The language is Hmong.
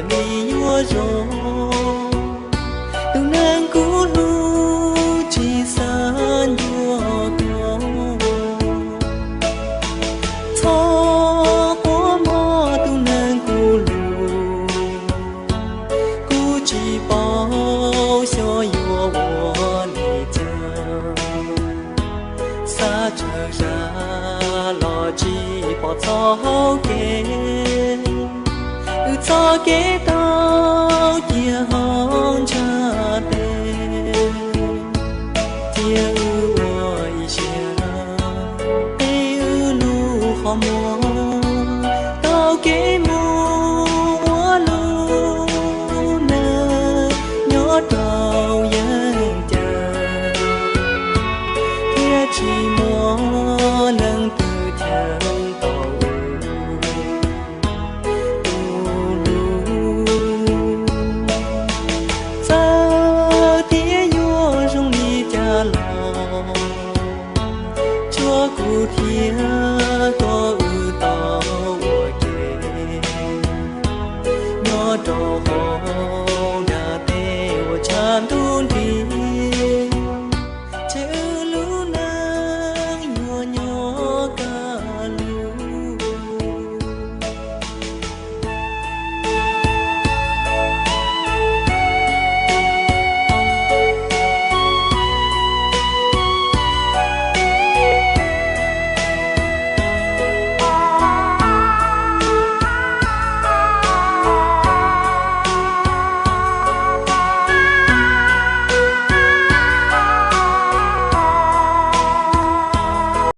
Li yuav zoo, tus neeg kuv hlub tsis xav ncua koj. Txhob quaj mog tus neeg kuv hlub, kuv tsis paub xyov yuav ua li cas. Xav tsaug zog los tsis pom txoj hau kev, wb txoj kev tau cia hauv ntshav tes. Cia wb ua ib siab, es wb lub qhov muag